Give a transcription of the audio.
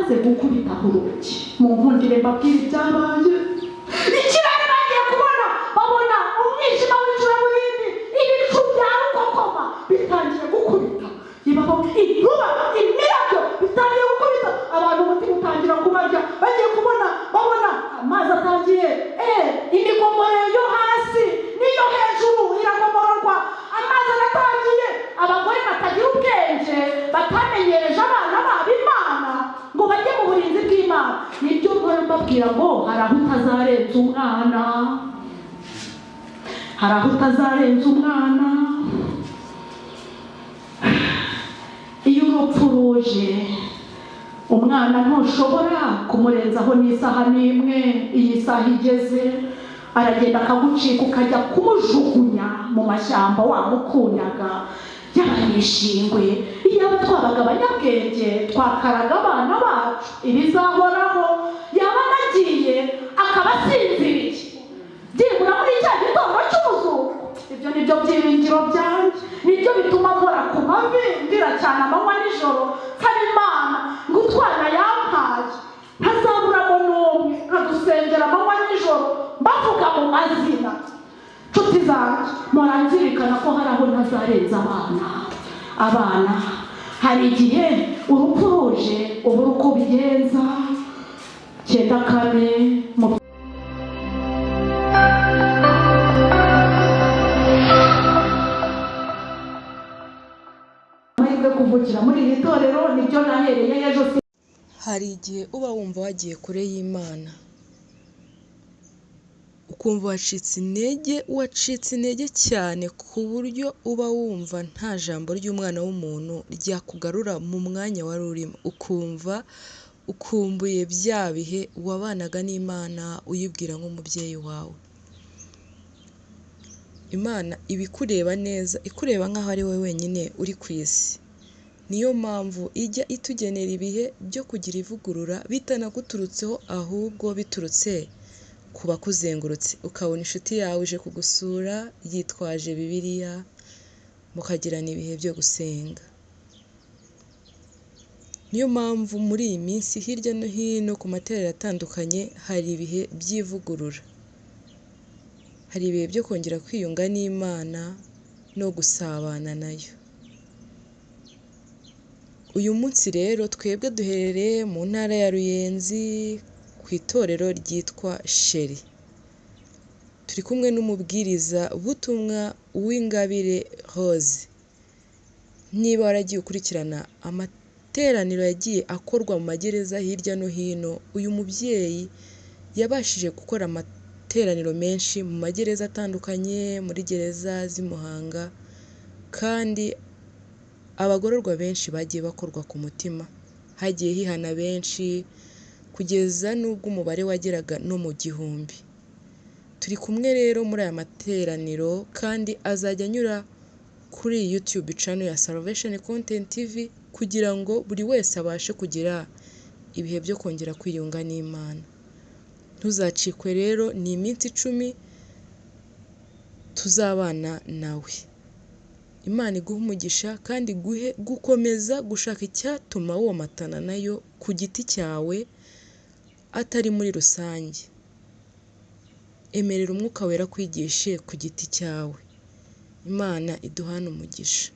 Amaze gukubita ku rugi, mu nkundire mbabwira ibyabaye. Ikirere bagiye kubona, babona umwijima w'icuraburindi, ibicu bya rukokoma bitangiye gukubita, inkuba, imirabyo bitangiye gukubita abantu, umutima utangira kubarya. Bagiye kubona, babona amazi atangiye, imigomoro yo hasi n'iyo hejuru iragomororwa, amazi aratangiye. Abagore batagira ubwenge, batamenyereje abana babo Imana ngo bajye mu burinzi bw'Imana. Nibyo mpora mbabwira ngo hari aho utazarenza umwana, hari aho utazarenza umwana. Iyo urupfu ruje, umwana ntushobora kumurenzaho n'isaha n'imwe. Iyi saha igeze, aragenda akagucika, ukajya kumujugunya mu mashyamba wamukundaga y'abanyishingwe. Iyaba twabaga abanyabwenge, twakaraga abana bacu ibizahoraho. Yaba anagiye akaba asinziriye byibura muri cya gitondo cy'umuzuko. Ibyo ni byo byiringiro byanjye, nibyo bituma mpora ku mavi, ndira cyane amanywa nijoro, nsaba Imana ngo utwana yampaye ntazaburamo n'umwe, nkadusengera amanywa nijoro, mbavuga mu mazina. Nshuti zanjye, mpora nzirikana ko hari aho ntazarenza abana. Abana, hari igihe urupfu ruje ubura uko ubigenza. 94 mu amahirwe yo kuvukira muri iri torero, nibyo nahereye ejo. Hari igihe uba wumva wagiye kure y'Imana, ukumva wacitse intege, wacitse intege cyane ku buryo uba wumva nta jambo ry'umwana w'umuntu ryakugarura mu mwanya wari urimo, ukumva ukumbuye bya bihe wabanaga n'Imana uyibwira nk'umubyeyi wawe. Imana iba ikureba neza, ikureba nk'aho ari wowe wenyine uri ku isi. Niyo mpamvu ijya itugenera ibihe byo kugira ivugurura bitanaguturutseho, ahubwo biturutse ku bakuzengurutse. Ukabona inshuti yawe ije kugusura yitwaje Bibiliya, mukagirana ibihe byo gusenga. Niyo mpamvu muri iyi minsi hirya no hino ku materaniro atandukanye hari ibihe by'ivugurura. Hari ibihe byo kongera kwiyunga n'Imana no gusabana nayo. Uyu munsi rero twebwe duherereye mu ntara ya Ruyenzi ku itorero ryitwa Sheri. Turi kumwe n'umubwiriza butumwa Uwingabire Rose. Niba waragiye ukurikirana amateraniro yagiye akorwa mu magereza hirya no hino, uyu mubyeyi yabashije gukora amateraniro menshi mu magereza atandukanye, muri gereza z'i Muhanga, kandi abagororwa benshi bagiye bakorwa ku mutima. Hagiye hihana benshi kugeza n'ubwo umubare wageraga no mu 1000. Turi kumwe rero muri aya materaniro, kandi azajya anyura kuri YouTube channel ya Salvation Content TV kugira ngo buri wese abashe kugira ibihe byo kongera kwiyunga n'Imana. Ntuzacikwe rero, ni iminsi 10 tuzabana nawe. Imana iguhe umugisha kandi iguhe gukomeza gushaka icyatuma womatana nayo ku giti cyawe, atari muri rusange. Emerera Umwuka Wera akwigishe ku giti cyawe. Imana iduhane umugisha.